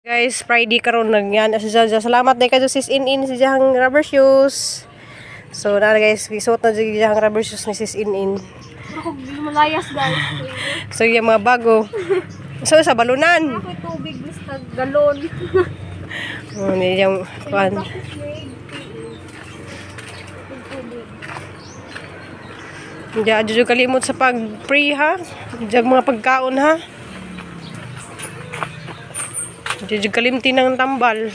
Guys, Friday karon nagyan si Jaja. Salamat day kayo sis in si jahang rubber shoes. So na guys, gisuot na jud jahang rubber shoes ni sis in. Ako malayas guys. So yung mga bago. So sa balunan. Ako tubig basta galon. Oh, ni yung kuan. Diya jud kalimot sa pag-pray ha. Diya mga pagkaon ha. Diya jud kalimti ng tambal.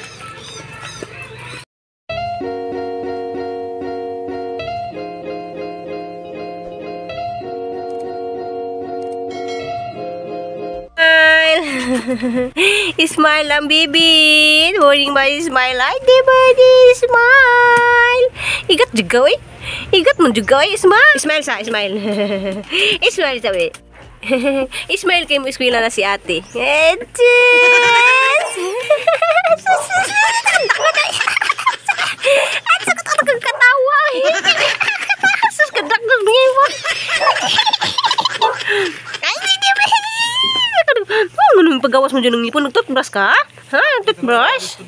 Smile. Smile ang baby. Morning ba smile? Ay, di ba di smile? Igat juga eh. Igat mo juga eh. Smile. Smile sa, smile. Smile sabi. Smile kayo mo eskwela na si ate. Eches! At sakit ako katawa. Sus, kadagdag niya. Ay, hindi ba? Oh, ano yung paggawas mo dyan ng ngipon? Nag-toothbrush ka? Ha? Toothbrush?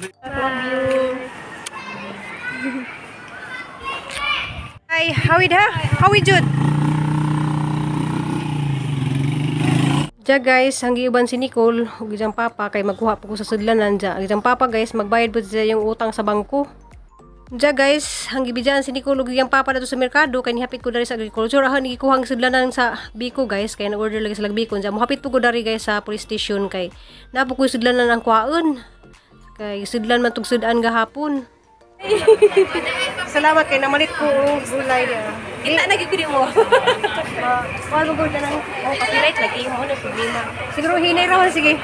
Ay, hawid ha? Hawid jud! Diya guys, ang giuban si Nicole ug iyang papa kay magkuha po ko sa sudlanan diya. Ang iyang papa guys, magbayad po siya yung utang sa bangko. Diya guys, ang gibidyan si Nicole ug iyang papa dito sa merkado kay nihapit ko dari sa agriculture. Ahon gikuha ang sudlanan sa Biko guys, kay nag-order lagi sa Biko. Diya mohapit po ko dari guys sa police station kay napo ko sudlanan ang kuhaon. Kay sudlan man tug sudan gahapon. Salamat kay namalit ko og gulay niya. Kita na gyud mo. Kuha mo gud nang Oh, copyright lagi mo na problema. Siguro hinay ra man sige.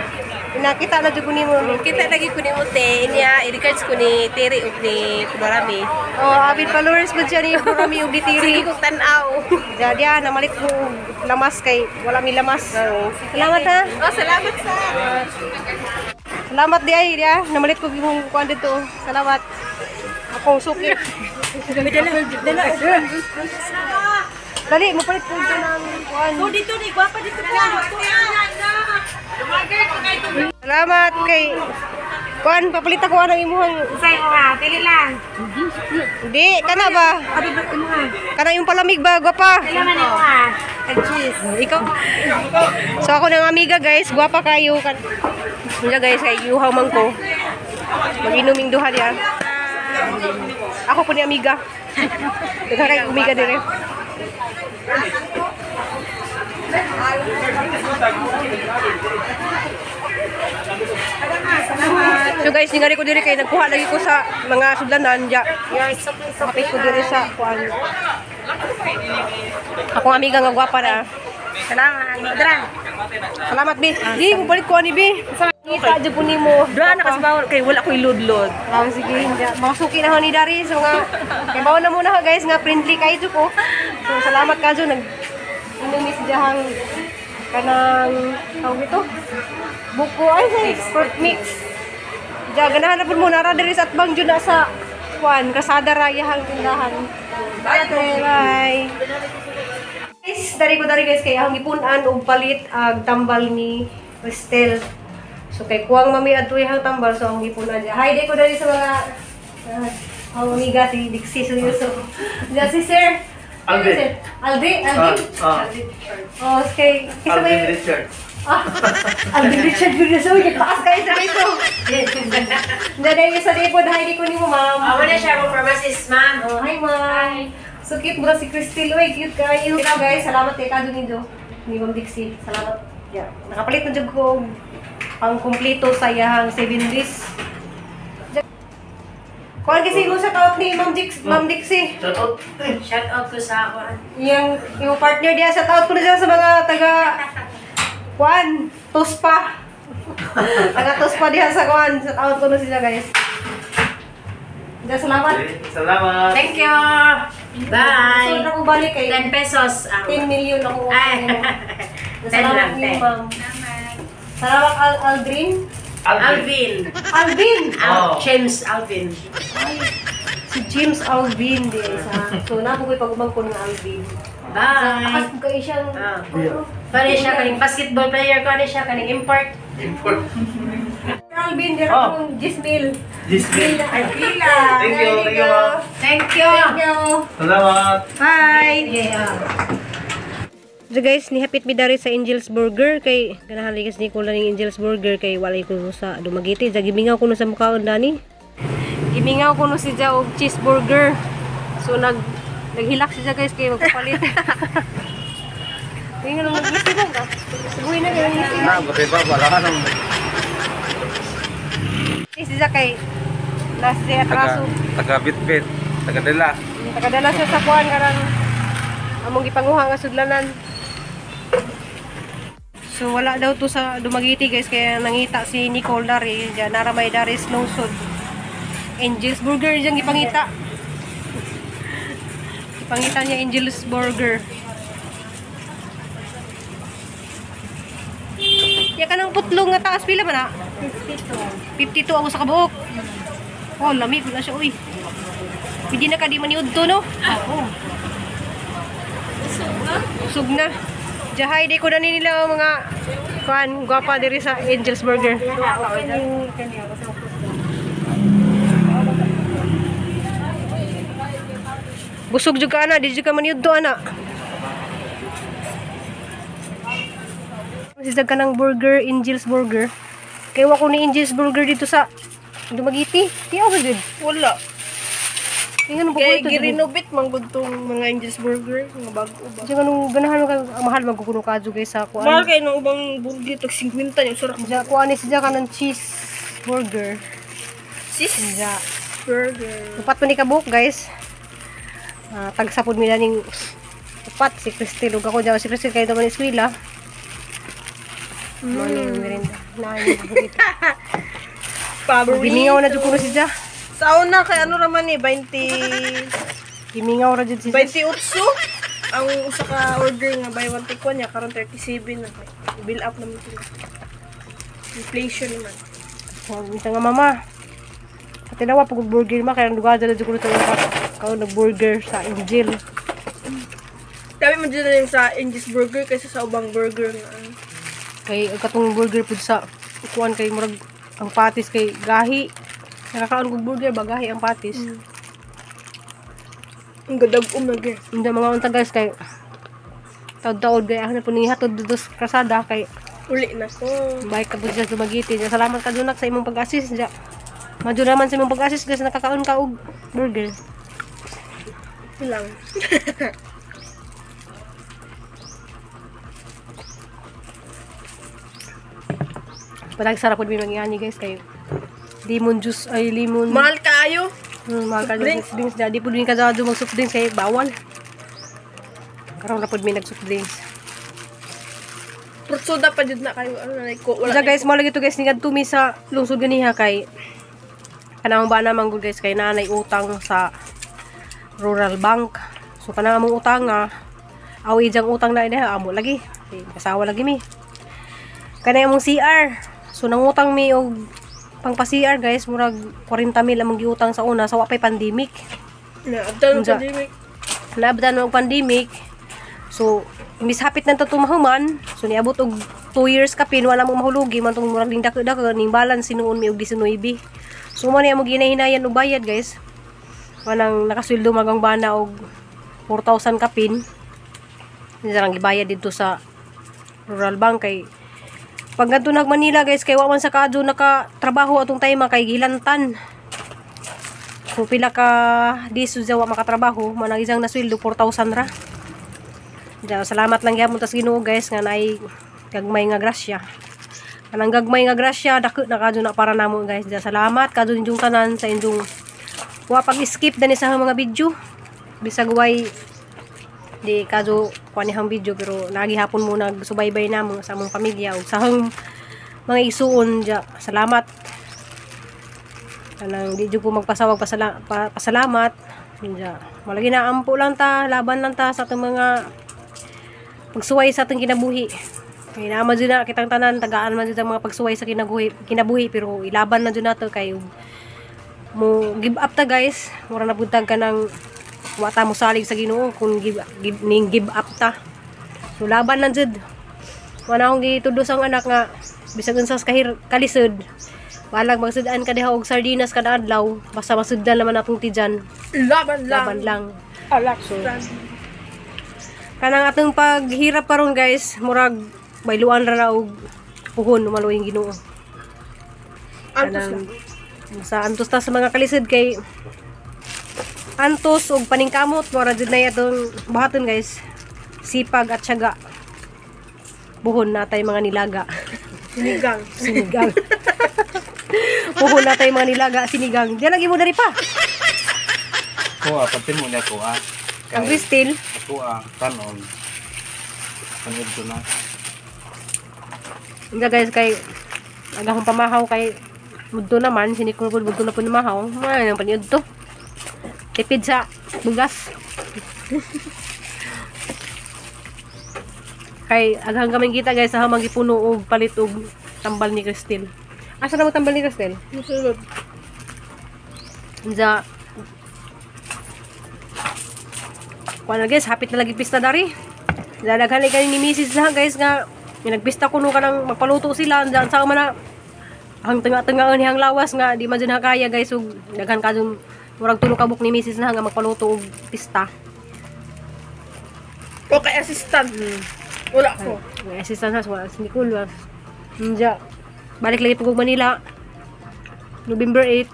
Nakita na jud ko nimo. Kita lagi ko nimo te niya i-regards ko ni Terry ug ni Kumarami. Oh, avid followers mo dyan ni Kurami ug ni Tiri. Sige kog tan-aw. Diya, diya, namalit ko og lamas kay wala mi lamas. Salamat ha. Oh, salamat sa. Salamat di ay, diya. Namalit ko imong kuan dito. Salamat. Akong suki. Dali, mapalit ko dito ng kuan. Oh, dito ni gwapa dito ko. Salamat kay kuan, papalit ako anang imuhang Say nga, pili lang. Di, kana ba? Kana yung palamig ba, gwapa? Kailangan nimo ha. Cheese. Ikaw. So ako ng amiga guys, gwapa kayo. Amiga guys, kay yuhaw man ko. Mag-inuming duha niya. Ako po ni amiga. Daghan kay amiga dire. So guys, ningari ko dire kay nagkuha lagi ko sa mga sudlanan diya. Kapit ko dire sa kuan. Akong amiga nga gwapa na. Salamat. Dra. Salamat, bi. Di, mupalit ko ani, bi. Kita jud ko nimo. Dra na kasi bawal kay wala koy ludlod. Ah, sige. Mga suki na ho ni Dari. So nga, kay bawa na muna ha guys, nga friendly kayo jud ko. So salamat ka nag inumis diyahang kanang tawag ito? Buko ay say, fruit mix. Diya, ganahan na po mo nara diri sa atbang jud na sa kuan, kasada ra iyahang tindahan. Bye, bye. Guys, dari ko dari guys kay akong gipun-an og palit ag tambal ni Cristel. So kay kuwang mami adto iyang tambal so akong gipun-an niya. Hi day ko dari sa mga ang amiga si Dixie Suyuso. Diya si Sir Alvin. Alvin, Alvin. Ah. Oh, kay kisa Alvin may Richards. Ah, Alvin Richard Villasor, taas kayo sa ito. Daday sa depot, hi di ko nimo ma'am. Amo na siya mo pharmacist, ma'am. Oh, hi ma'am. So cute mo si Cristel. Uy, cute kayo. Ikaw guys, salamat kay Kado nindo. Ni Ma'am Dixie. Salamat. Yeah. Nakapalit na jud ko og ang kumpleto sa iyahang 7 days. Kuan kasi mo sa out ni Ma'am Dix, Ma'am Dixie. Shout out. Shout out ko sa kuan. Yung yung partner diya sa out ko na siya sa mga taga kuan, Tospa. Taga Tospa diha sa kuan, sa out ko na sila guys. Diya, salamat. Okay, salamat. Thank you. Bye. So, ako balik kay 10 pesos ang 10 million ako. Ay. 10 Salamat lang, niyo, 10. ma'am. Salamat Aldrin. Alvin. Alvin. Alvin! Al Oh. James Alvin. Ay, si James Alvin din sa. So, napo ko'y pag-umang ko ng Alvin. Bye. Takas ko kayo siyang... Ah. Yeah. Kani siya kaning basketball player, kani siya kaning import. Import. Alvin, dira Oh. kong Gismil. Gismil. Ay, pila. Thank you, thank you, ma'am. Thank you. Thank you. Salamat. Bye. So guys, nihapit mi dari sa Angel's Burger kay ganahan ligas ni Kula ning Angel's Burger kay walay ko sa Dumaguete. Ja gimingaw ko no sa mukaon dani. Gimingaw ko no si Ja og cheeseburger. So naghilak siya guys kay magpapalit. Tingnan mo magising ka. Subuhin na kayo gising. Na, bakit ba? Wala ka nang Si Ja kay nasa siya atraso. Taga bitbit. Taga dala. Tagadala siya sa kuan karang among gipanguha nga sudlanan. So wala daw to sa Dumaguete guys kaya nangita si Nicole dari diyan naramay dari lungsod. Angel's Burger diyan gipangita. Gipangita niya Angel's Burger. Ya kanang putlong nga taas pila man na? 52. 52 ako sa kabuok. Oh, lami ko na siya uy. Pwede na ka di maniud to, no? Oo. Usog na. Jahay, di ko na nila ang mga kuan, gwapa diri sa Angel's Burger. Busog jud ka ana, di jud ka maniud to ana. Sisag ka ng burger, Angel's Burger. Kaya wa ko ni Angel's Burger dito sa Dumaguete. Tiyaw ba jud? Wala. Ingan mo Kaya ito. girenovate man gud tong mga Angel's Burger, mga bago ba. Diyan anong ganahan ka ang mahal magkukuno ka guys sa kuan. Mahal kayo ng ubang burger tag 50 yung surak. Diyan kuan ni siya ka ng cheese burger. Sis Diyan. burger. Upat man ni kabuok guys. Tagsapod mi ning upat si Cristel ug ako diyan si Cristel kay man eskwela. Mo ni merinda. Na ni Paborito. Gimingaw na jud kuno siya. Sa una kay ano raman ni 20 Gimingaw ra jud siya. 28 ang usa ka order nga buy one take one niya karon 37 na. Bill up naman sila. Inflation naman. Oh, minta nga mama. Sa tinawa pag burger ma kay ang duga dala jud kuno sa upat. Kaon nag burger sa Angel. Dami mo dyan yung sa Angel's Burger kaysa sa ubang burger nga. ano. Kay ang katong burger pud sa kuan kay murag ang patis kay gahi. Nakakaon kog burger ba gahi ang patis. Ang gadag-om na gyud. Hindi mga unta guys kay taod-taod kay ako na po hatod dito sa kasada kay Uli na ko. bike ka po siya Dumaguete. Salamat ka Junak sa imong pag-assist diya. Madyo naman sa imong pag-assist guys nakakaon ka og burger. Lang. Palag sarap po mi mangyani guys kay lemon juice ay lemon. Mahal kaayo. Mahal ka Soft drinks. soft drinks. Di po din ka mag soft drinks kay bawal. Karon na po mi nag soft drinks. Fruit soda pa jud na kayo. Ano na ko wala. Wala guys, mo lagi to guys nigadto mi sa lungsod ganiha kay kanang ba naman gud guys kay nanay utang sa Rural Bank. So kanang among utang nga aw ijang utang na ina amo lagi. Kay kasawa lagi mi. Kanay among CR. So nangutang mi og pang pa-CR guys, murag 40 mil among giutang sa una sa wa pay pandemic. Na abdan Unsa? pandemic. Naabdan og pandemic. So, imbis hapit na to tumahuman, so niabot og 2 years kapin wala mo mahulugi man tong murag ning dako-dako ning balance sinuon mi og 19. So mo ni among ginahinayan og bayad guys. Manang nakasweldo magang bana og 4,000 kapin. Hindi lang gibayad dito sa Rural Bank kay pag ngadto nag Manila guys kay wa man sa kadyo nakatrabaho atong time kay gilantan. So pila ka days wa makatrabaho manang isang nasweldo 4,000 ra. Diya, salamat lang gyapon tas Ginoo guys nga naay gagmay nga grasya. Kanang gagmay nga grasya dako na kadyo na para namo guys. Diya, salamat kadyo ninyong tanan sa inyong wa pag-skip dani sa mga video. Bisag way di kadyo kuan nihang video pero lagi hapon mo nagsubaybay namo sa among pamilya ug sa akong mga isuon diya. Salamat. Kanang di jud ko magpasawag pasalamat. Diya. Malagi na ampo lang ta, laban lang ta sa atong mga pagsuway sa atong kinabuhi. Kay naa man jud na kitang tanan tagaan man jud ang mga pagsuway sa kinabuhi pero ilaban na jud nato kay mo give up ta guys. Mura na pud tag kanang wa ta mo salig sa Ginoo kung ning give up ta. So laban lang jud. Wala akong gitudo sa anak nga bisag unsa sa kahir kalisod Balag magsudaan ka diha og sardinas kada adlaw, basta masudlan naman atong tijan. Laban lang. Laban lang. Alak. So, kanang atong paghirap karon guys, murag bayluan ra na og puhon maluoy Ginoo. Antos lang. Sa antos ta sa mga kalisod kay antos og paningkamot mura jud na atong buhaton guys. Sipag at tiyaga. Buhon natay mga nilaga. Sinigang. Sinigang. Puhon natay mga nilaga, sinigang. Diyan lagi mo dari pa. Kuha, pati mo niya kuha. Ang Cristel. Kuha, tanon. Panid ko na. Nga guys kay ang akong pamahaw kay mudto naman sinikul pud mudto na pud mahaw. Mga nang paniud to. Tipid sa bugas. Kay aghang kaming kita guys sa hamang gipuno og palit og tambal ni Cristel. Asa na mo tambal ni Cristel? Musulod. Unsa kuan na guys, hapit na lagi pista dari. Dadaghan kay ni Mrs. na guys nga nagpista kuno kanang magpaluto sila unsa sa man na ang tunga-tungaon hang lawas nga di man jud na kaya guys ug daghan kadtong murag tulo ka buok ni Mrs. na nga magpaluto og pista. Okay, assistant. Wala ko. May assistant sa wala si Nicole. Unja balik lagi pug Manila November 8.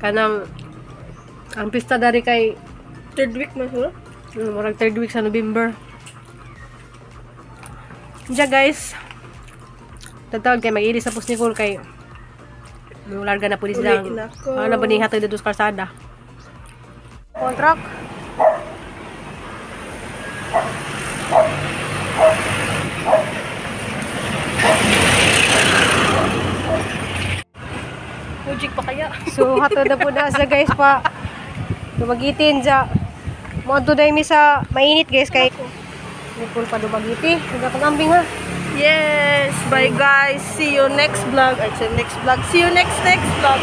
Kanang ang pista dari kay Third week man siguro. Murag third week sa November. Unja guys, tatawag kay mag-ilis na po si Nicole kay larga na po ni sila. Uli na ko. Ano ba ni hatag dito sa kalsada? Contract. Mujik pa kaya? So hatod na po na sa guys pa. Dumagitin sa moadto dai mi sa mainit guys kay Nicole pa Dumaguete. Nagapangambing ha. Yes, bye guys. See you next vlog. Ay, see you next vlog. See you next vlog.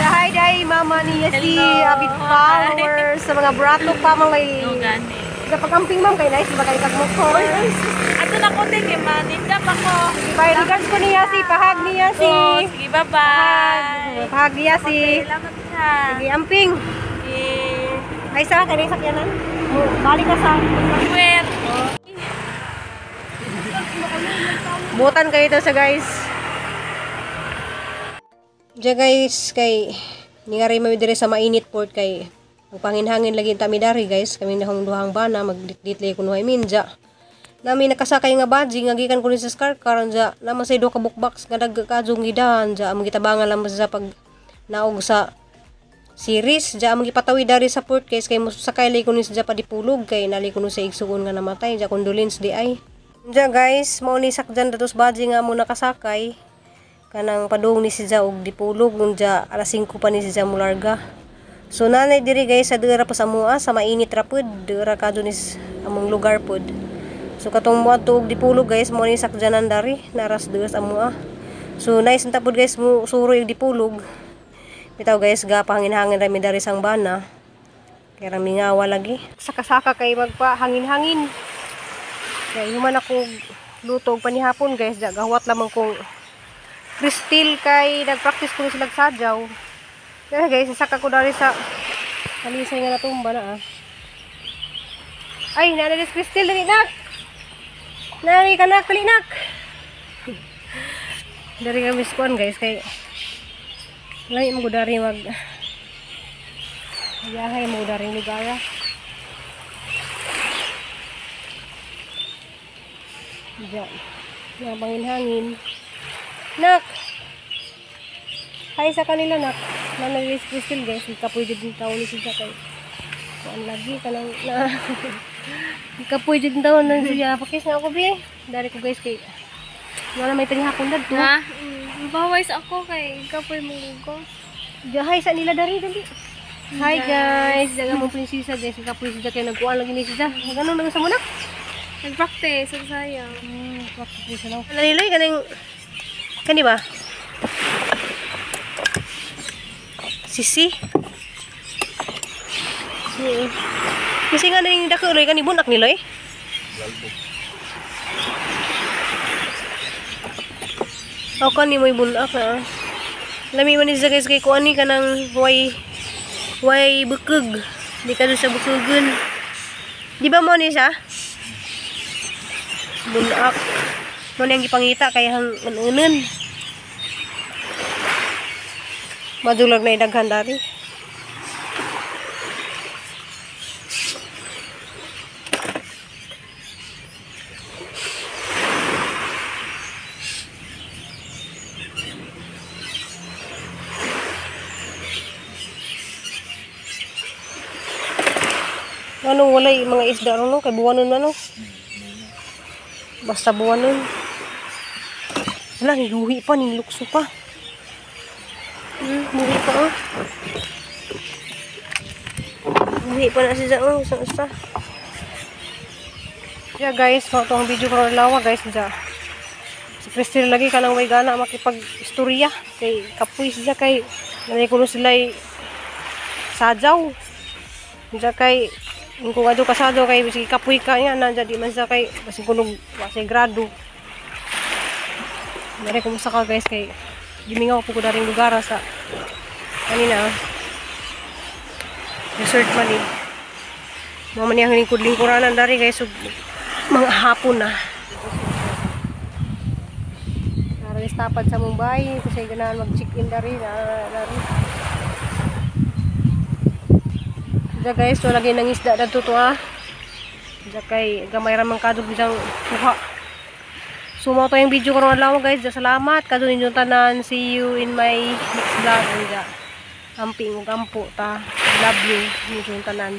Hi dai mama niya si Hello. Abid followers sa mga Brato family. No, gani. Nagapangambing ma'am kay nice ba kay kagmukor. Ato na ko din, kay maninda pa ko. Bye regards ko niya si pahag niya si. Oh, sige, bye-bye. Pahag niya si. Salamat ha. Sige amping. Sige. Ay sa kanay sakyanan. Oh, balik ka sa Square. Butan kayo ito sa guys. Diyan guys, kay ningari mami dire sa mainit port kay magpanginhangin lagi tami dari guys. Kami nahong duhang bana, magdit-dit lagi kuno ay minja. Nami nakasakay nga badji nga gikan kuno sa scar karon ja naman say duha ka bookbox nga nagkadjong gidahan ja among gitabangan lang sa pag naog sa series ja among gipatawid dari sa port guys kay mosakay lagi kuno sa padipulog kay nali kuno sa igsuon nga namatay ja condolence di ay. Diya guys, mao ni sakjan datos badji nga mo nakasakay. Kanang padung ni si Ja og dipulog unja alas 5 pa ni si Ja mularga. So nanay diri guys sa dira pa sa mua sa mainit ra pud, dira kadto ni among lugar pud. So katong moadto og dipulog guys, mao ni sakjanan dari naras dira sa amua. So nice unta pud guys mo suroy og dipulog. Bitaw guys, gapahangin-hangin ra mi dari sang bana. Kaya ra mingawa lagi. Saka-saka kay magpahangin-hangin. Kaya human ako luto og panihapon guys, gahwat lamang kong Cristel kay nagpractice ko sila sadyaw. Kaya guys, saka ko dari sa kalisay nga natumba na ah. Ay, nana des Cristel dali nak. Nani ka nak, dali nak. Dari kami skuan guys kay lami mo dari mag yahay mo dari lugar. Diyan. Nabangin hangin. Nak! Hi sa kanila, nak. Nanay Crystal, guys. Kapoy dyan taon ni siya kay. Kuan lagi ka nang na. Kapoy dyan taon na siya. Pakis na ako, bi. Dari ko, guys, kay. Wala may panihapon dad to. Ha? Bawais ako kay kapoy mong ko. Hi sa nila dari, dali. Hi, guys. Daga mong prinsesa, guys. Kapoy siya kay nagkuan lagi ni siya. Ganun lang sa muna. Nag-practice, ang sayang. Practice na. Naliloy kaning kani ba? Sisi. Kasi nga ning dako loy kani bunak ni loy. Ako ni mo'y bunak na. Lami man ni siya guys kay kuan ni kanang way way bukog. Di ka sa bukogon. Di ba mo ni siya? Bunak. Mo ni ang gipangita kay hang ununon. Madulag na idaghan dari. Ano walay mga isda ron no? Kay buwanon man no? Basta buwanon. Wala, niluhi pa, nilukso pa. Buhi pa oh. Buhi pa na siya oh, usa-usa. Yeah guys, mao to ang video karon lawa guys dya. Si Christine lagi kanang way gana makipag-istorya kay kapuy siya kay nanay kuno sila sadyaw. Dya kay kung adto kasado kay sige kapuy ka nga na di man siya kay basin kunog wa say grado. Dere kumusta ka guys kay gimingaw po ko daring lugar sa kanina resort man ni. Mao man yang lingkod-lingkuranan dari guys ug mga hapon na. Naralis tapad sa Mumbai kasi ganahan mag-check-in dari na dari. Diya guys, so lagi nang isda dadto to ah. Diya kay gamay ra man kadog diyang kuha. So mao to yung video karon adlaw guys. Diya salamat kadto ninyong tanan. See you in my next vlog. Diya. Amping ug ampo ta. Love you ninyong tanan.